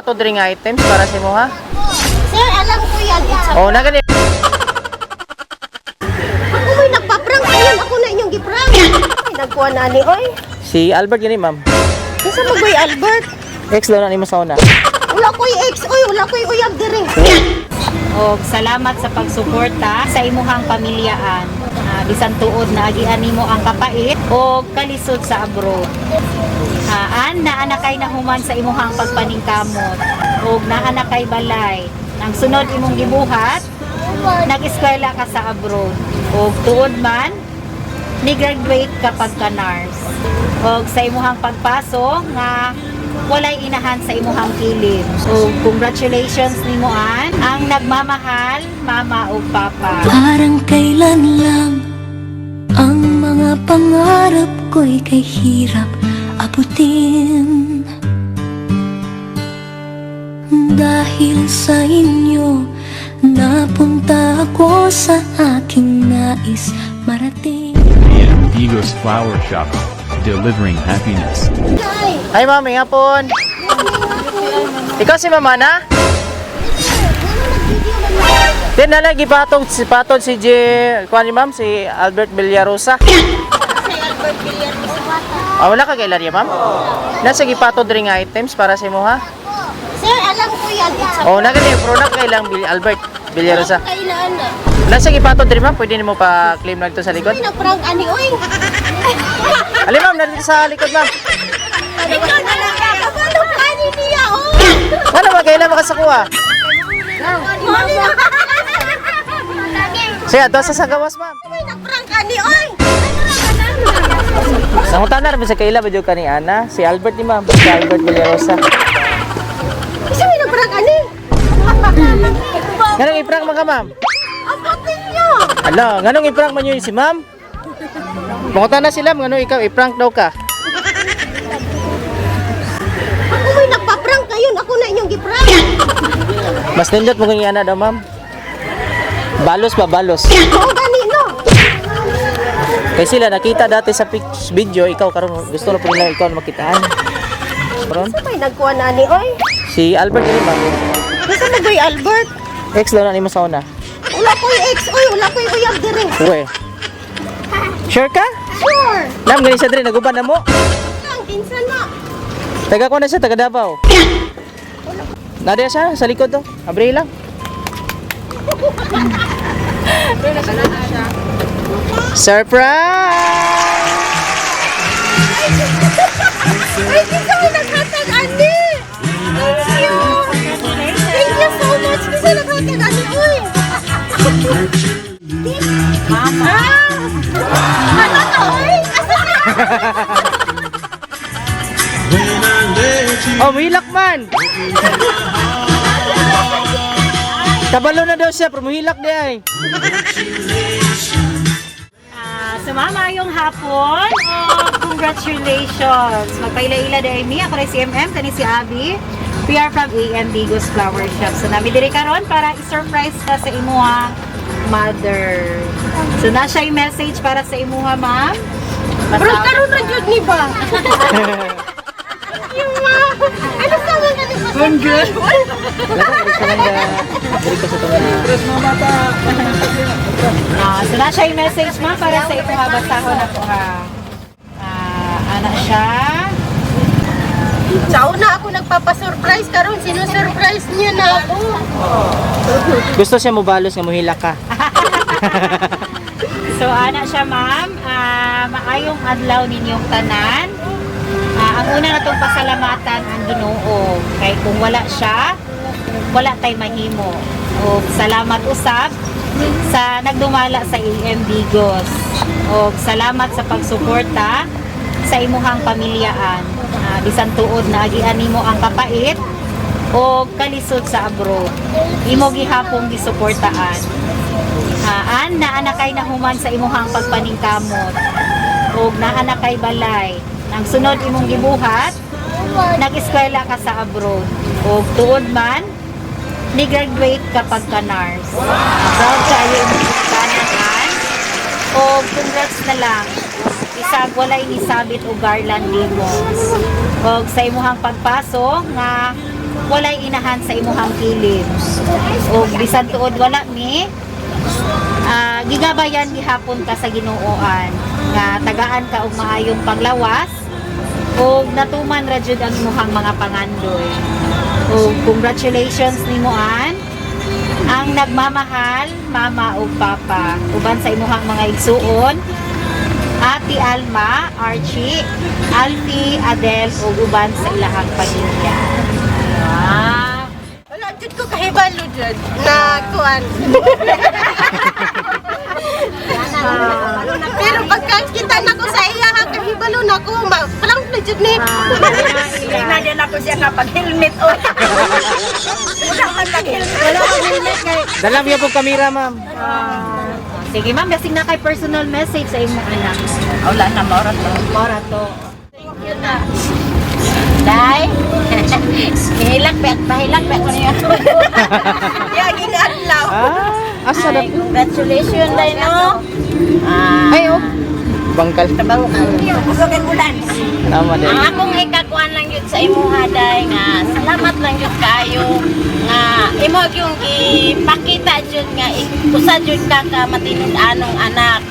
Gipato diri nga items para sa imo, ha? Sir, alam ko yan. It's a Oh, na gani. Ako may nagpa-prank ayun. Ako na inyong giprank. Ay, nagkuha na ni, oy. Si Albert gani, ma'am. Kinsa magoy Albert? Ex daw na nimo sa una. Wala ko'y ex, oy. Wala ko'y uyab diri. Og salamat sa pagsuporta sa imuhang pamilyaan. Bisan tuod na agian nimo ang kapait o kalisod sa abroad. An naa na kay nahuman sa imuhang pagpaningkamot og naa na kay balay. Ang sunod imong gibuhat, nag-eskwela ka sa abroad. Og tuod man, ni-graduate ka pagka nurse. Og sa imuhang pagpaso nga walay inahan sa imuhang kilid. So, congratulations nimo, An, ang nagmamahal, mama ug papa. Parang kailan lang ang mga pangarap ko'y kay hirap abutin. Dahil sa inyo, napunta ako sa aking nais marating. AM Digos Flower Shop, delivering happiness. Ay, Hi, ma'am, may hapon. Ikaw si mama na? Din na lang gipatong si patod si J, kuan ni ma'am, si Albert Villarosa. si Albert Villarosa. Ah, wala ka kailan niya, ma'am? Nasa gipatod diri nga items para sa imo, ha? Sir, alam ko yan. It's a Oh, na gani pero na kailang Albert Villarosa. Kailan na. Nasa gipatod diri, ma'am, pwede nimo pa claim lang to sa likod. Ay, nagprank ani, oy. Ali, ma'am, nandito sa likod, ma'am. Ikaw na lang. Kabalo ka ani niya, oy. Ano ba kailan makasakuha? Mali na. Siya, doon sa gawas, ma'am. Ay, nagprank ani, oy. Sa tanar sa kaila ba jud ka ni Ana? Si Albert ni ma'am, si Albert Villarosa. Kasi may nagprank ani. Nganong i-prank man ka, ma'am? Ang puti niyo. Ala, nganong i-prank man yun si ma'am? Mangutan na sila, nganong ikaw i-prank daw ka. Ako may nagpa-prank ayun. Ako na inyong giprank. Mas nindot mo kung Ana daw, ma'am. Balos ba, balos? Oo, gani, no. Kay sila nakita dati sa video, ikaw karon gusto na po nila ikaw na makitaan. Karon Sa may nagkuha na ani, oy. si Albert ni ma'am. Kasi magoy Albert. Ex daw na nimo sa una. Wala ko'y ex, oy. Wala ko'y uyab diri. Uwe. Sure ka? Sure. Nam gani siya diri naguban na mo. Ang kinsa na. Taga ko na siya, taga Davao. Nadia siya sa likod to. Abri lang. Surprise! Ay, kinsa may naghatag ani. Thank you. Thank you so much. Kinsa naghatag ani, oy. Mama. Ah! Ano to, oy? Asa na? Oh, muhilak man! Kabalo na daw siya, pero muhilak di ay. Sumama yung hapon. Oh, congratulations. Magpaila-ila dahil mi. Ako rin si MM, kani si Abby. We are from AM Bigos Flower Shop. So nami diri karon para i-surprise ka sa imuha mother. So na siya yung message para sa imuha, ma'am. Bro, Basta- karon ra jud ni ba? Thank you, ma'am. Ano sa mga kanila? Wala ka, diri ka lang na. Diri ka sa itong So na siya yung message, ma'am, para sa imuha. Basahon ako ha. Ana siya. Sa una ako nagpapa-surprise karon, sino-surprise niya na ako. Gusto siya mo balos nga muhilak ka. So ana siya, ma'am, maayong adlaw ninyong tanan. Ang una natong pasalamatan ang Ginoo kay kung wala siya, wala tay mahimo. Og salamat usab sa nagdumala sa AM Bigos. Og salamat sa pagsuporta sa imuhang pamilyaan. Bisan tuod na agian nimo ang kapait o kalisod sa abroad. Imo gihapong gisuportaan. An naa na kay nahuman sa imuhang pagpaningkamot ug naa na kay balay. Ang sunod imong gibuhat, nag-eskwela ka sa abroad. Ug tuod man, ni-graduate ka pagka nurse. Proud kayo imong ginikanan. Og congrats na lang. Isag walay nisabit og garland nimo. Og sa imuhang pagpaso nga walay inahan sa imuhang kilid. O bisan tuod wala mi, gigabayan gihapon ka sa Ginooan nga tagaan ka og maayong panglawas ug natuman ra jud ang imuhang mga pangandoy. Ug congratulations nimo, An, ang nagmamahal, mama ug papa, uban sa imuhang mga igsuon, Ate Alma, Archie, Alfie, Adele ug uban sa ilahang pamilya. Wow. Wala jud ko kahibalo jud na kuan. Pero pagka kita na ko sa iya ha, kahibalo na ko, palang na jud ni. Tingnan ako siya nga pag-helmet. Oh. Wala man nag-helmet. Wala kang helmet kay. Dala mo yung kamera, ma'am. Sige ma'am, basig na kay personal message sa imong anak. Wala na, maura to. Mora to. Day, hihilak pa, pahilak pa ko niya. Yaging adlaw. Ah, asa na Ay, congratulations, Day, no? Ah, Ay, oh. Bangkal. Busogin ulan. Tama din. Ang akong ikakuan lang yun sa imuha, Day, nga salamat lang yun kaayo nga imo yung gipakita jud nga usa jud ka ka matinud-anong anak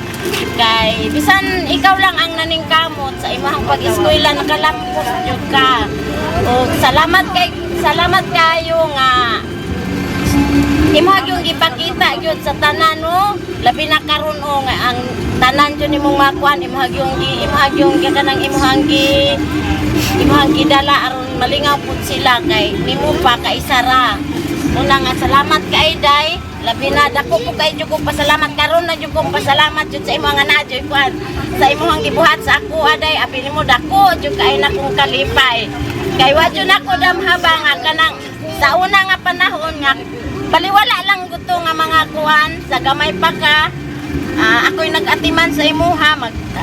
kay bisan ikaw lang ang naningkamot sa imong pag-eskwela, nakalampos jud ka. Og salamat kay, salamat kaayo nga imo yung gipakita gyud sa tanan, no, labi na karon o nga ang tanan jud nimong makuan, imo yung gi kanang imuhang gidala aron malingaw pud sila kay nimo pa kaisara. Una nga salamat kay Day, labi na dako po kay jud kong pasalamat karon na jud kong pasalamat jud sa imong nga naa jud kuan sa imong gibuhat sa ako aday, abi nimo dako jud kay na kong kalipay kay wa jud nako damha ba nga kanang sa una nga panahon nga baliwala lang gusto nga mga kuan sa gamay pa ka. Ako'y nag-atiman sa imuha,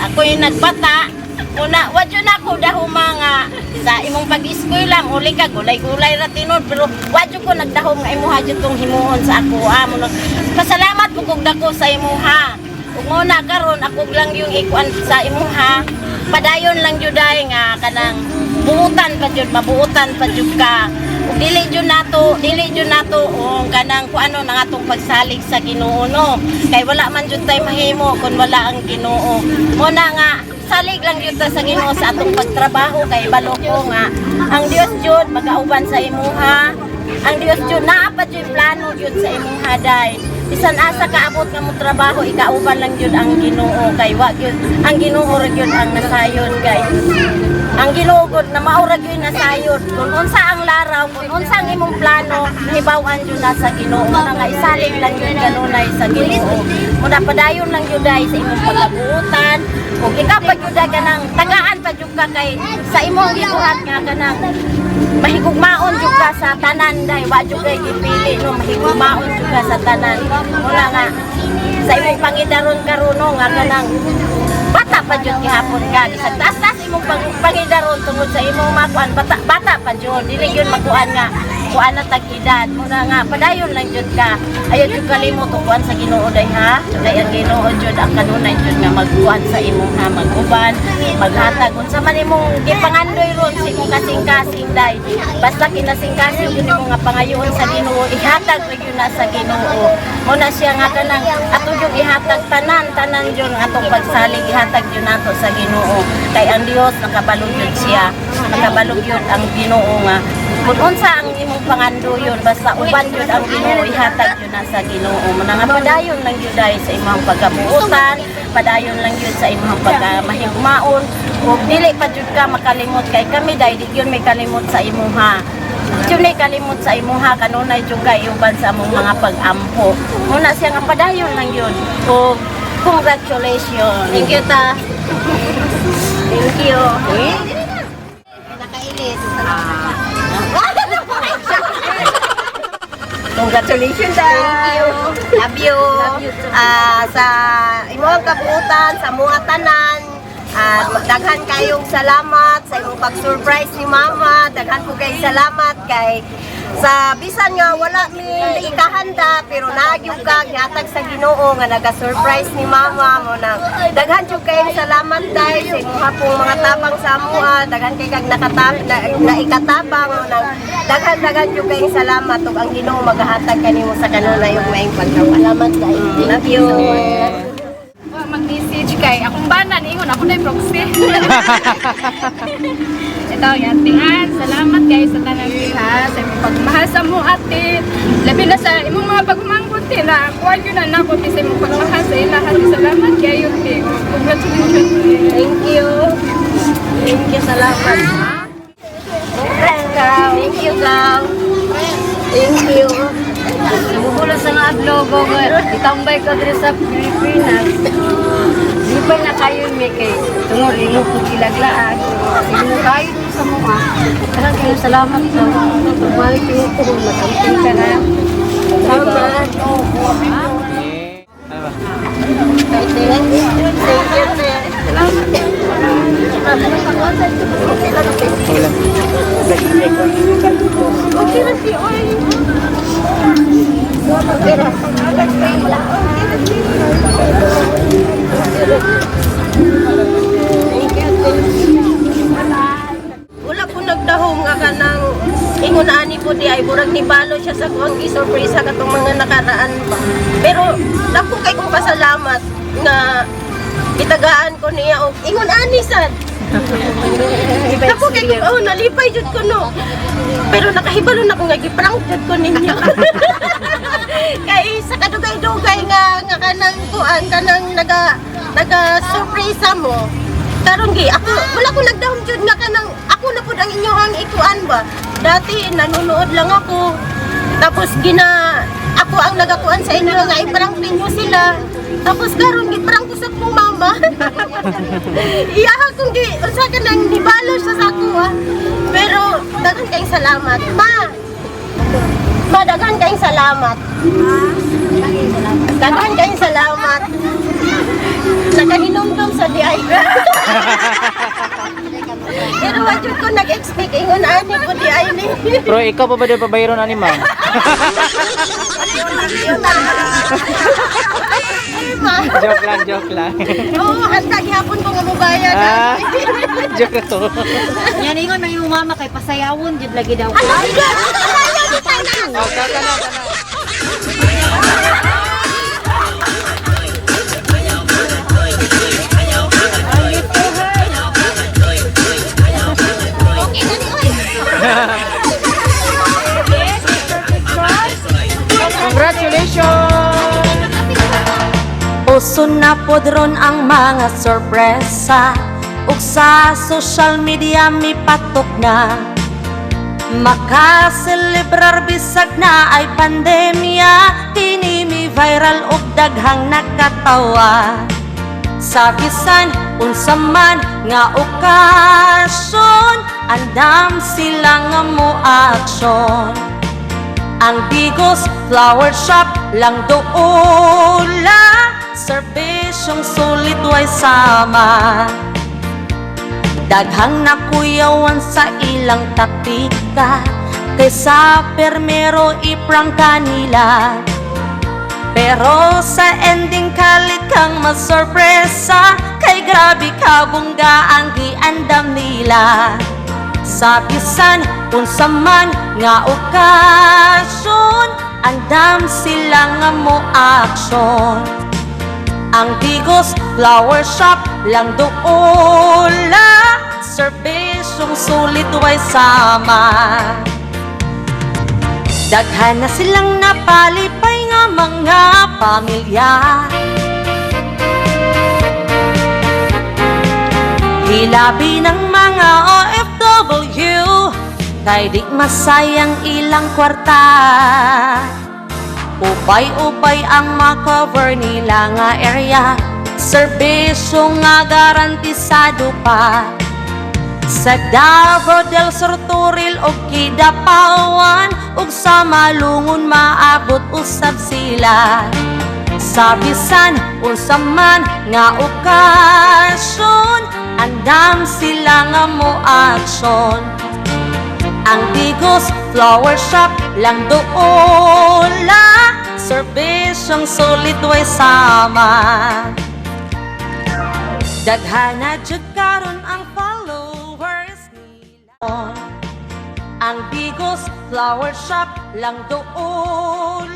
ako'y nagbata. Una, wa jud ako dahuma nga sa imong pag-eskwela, uli ka gulay-gulay ra tinud, pero wa jud ko nagdahom nga imuha jud tong himuon sa ako. Ah, muno, pasalamat po kog dako sa imuha. Ug muna karon ako lang yung ikuan sa imuha. Padayon lang jud ay nga kanang buutan pa jud, mabuutan pa jud ka. Ug dili jud nato og kanang kung ano na atong pagsalig sa Ginoo, no. Kay wala man jud tay mahimo kung wala ang Ginoo. Mo na nga salig lang jud ta sa Ginoo sa atong pagtrabaho kay balo ko nga ang Dios jud magauban sa imuha. Ang Dios jud naa pa jud plano jud sa imuha, day. Bisan asa kaabot nga mo trabaho, ikauban lang jud ang Ginoo kay wa gyud ang Ginoo ra gyud ang nasayon kay ang Ginoo gud na maura gyud nasayod kung unsa ang laraw, kung unsa ang imong plano, hibaw-an jud na sa Ginoo na nga isalig lang jud kanunay sa Ginoo. Muna padayon lang jud ay sa imong pagkabuutan ug ikaw pa jud ay kanang tagaan pa jud ka kay sa imong gibuhat nga kanang mahigugmaon jud ka sa tanan, day, wa jud kay gipili, no, mahigugmaon jud ka sa tanan. Muna nga sa imong pangidaron karon, no, nga kanang bata pa jud gihapon ka, bisag taas-taas imong pangidaron tungod sa imong makuan, bata bata pa jud, dili gyud makuan nga kuan na tag edad. Muna nga padayon lang jud ka, ayaw jud kalimot og kuan sa Ginoo, day, ha. Day, ang Ginoo jud ang kanunay jud nga magkuan sa imong ha, maguban, maghatag unsa man imong gipangandoy ron sa imong kasing-kasing, day. Basta kinasing-kasing jud imong nga pangayoon sa Ginoo, ihatag ra gyud na sa Ginoo. Muna siya nga kanang ato yung ihatag tanan tanan jud ang atong pagsalig, ihatag jud nato sa Ginoo kay ang Dios nakabalo jud siya, nakabalo jud ang Ginoo nga kung unsa ang imong pangandoyon, basta uban jud ang Ginoo, ihatag jud na sa Ginoo. Muna nga padayon lang jud ay sa imong pagkabuotan, padayon lang jud sa imong pagkamahigmaon ug dili pa jud ka makalimot kay kami, day, di gyud may kalimot sa imuha. Jud may kalimot sa imuha, kanunay jud kay uban sa among mga pag-ampo. Muna siya nga padayon lang yun. O congratulations. Thank you ta. Thank you. Nakailis. Congratulations, Day. Thank you. Love you. Ah, sa imong kabuutan, sa mga tanan, daghan kayong salamat sa imong pag-surprise ni Mama. Daghan po kayong salamat kay Sa bisan nga wala mi ikahanda, pero nagyug ka gihatag sa Ginoo nga naga-surprise ni mama mo na daghan jud kayong salamat, Day, sa imuha pong mga tabang sa amoa. Daghan kay kag nakatab na, naikatabang mo nang daghan daghan jud kayong salamat ug ang Ginoo magahatag kanimo sa kanunay ug maayong pagkawa. Salamat kay. Love you. Wa mag-message kay akong bana niingon ako na proxy. Ito, yatingan. Salamat kayo sa tanan ha, sa imong pagmahal sa mo ate. Labi na sa imong mga pagmangkot te na kuan yun na nako te sa imong pagmahal sa ila. Ate, salamat kayo te. Congratulations te. Thank you. Thank you, salamat. Thank you, Gaw. Thank you. Sumugulo sa mga adlaw ko, itambay ko diri sa Pilipinas. Di pa na kayo may kay tungod imo ko gilaglaan. Imo kayo sa mga. Karang kayo salamat sa pagmahal ko ko makamping ka na. Salamat. Ano ba? Thank you. Thank you, sir. Salamat. Wala. Okay na si Oy. Okay na. Wala ko nagdahom nga kanang ingon ani po di ay burag ni balo siya sa kuang gi-surprise katong mga nakaraan ba. Pero dako kay kong pasalamat nga gitagaan ko niya og ingon ani sad. Dako kay kong, oh, nalipay jud ko no. Pero nakahibalo na ko nga gi-prank jud ko ninyo. Kay sa kadugay-dugay nga nga kanang kuan kanang naga naga surprise mo. Karon gi ako wala ko nagdahom jud nga kanang ako na pud ang inyohang ikuan ba. Dati nanonood lang ako. Tapos gina ako ang nagakuan sa inyo nga i-prank ninyo sila. Tapos karon gi-prank ko sa akong mama. Iya akong gi unsa ka nang nibalo siya sa ako ah. Pero daghan kayong salamat. Ma. Ma, daghan kayong salamat. Daghan kayong salamat. Nakahinumdum sa di ay. Pero wa jud ko nag-expect ingon ani po di ay ni. Pero ikaw pa ba din pabayron ani, ma'am? Joke lang, joke lang. Oo, handa gihapon ko nga mobayad. Ah, joke to. Yan ingon ang imong mama kay pasayawon jud lagi daw. Ano siya? Oh, kaka na, kaka. Congratulations! Uso na pod ron ang mga sorpresa ug sa social media mipatok na. Makaselebrar bisag na ay pandemya, kini mi viral ug daghang nakatawa. Sa bisan unsa man nga okasyon, andam sila nga mo aksyon. Ang Digos Flower Shop lang doula, serbisyong sulit way sama. Daghang nakuyawan sa ilang taktika, kaysa permero iprang kanila. Pero sa ending kalit kang masorpresa, kay grabe kabungga ang giandam nila. Sa bisan unsa man nga okasyon, andam sila nga mo aksyon. Ang Digos Flower Shop lang doula, serbisyong sulit way sama. Daghan na silang napalipay nga mga pamilya. Hilabi ng mga OFW, kay di masayang ilang kwarta. Upay-upay ang makover nila nga area, serbisyo nga garantisado pa. Sa Davao del Sur, Turil o Kidapawan ug sa Malungon maabot usab sila. Sa bisan unsa man nga okasyon, andam sila nga mo aksyon. Ang Digos Flower Shop lang doon. Serbisyong sulit, way sama. Daghana jud karon ang followers nila. Ang Digos Flower Shop lang doon.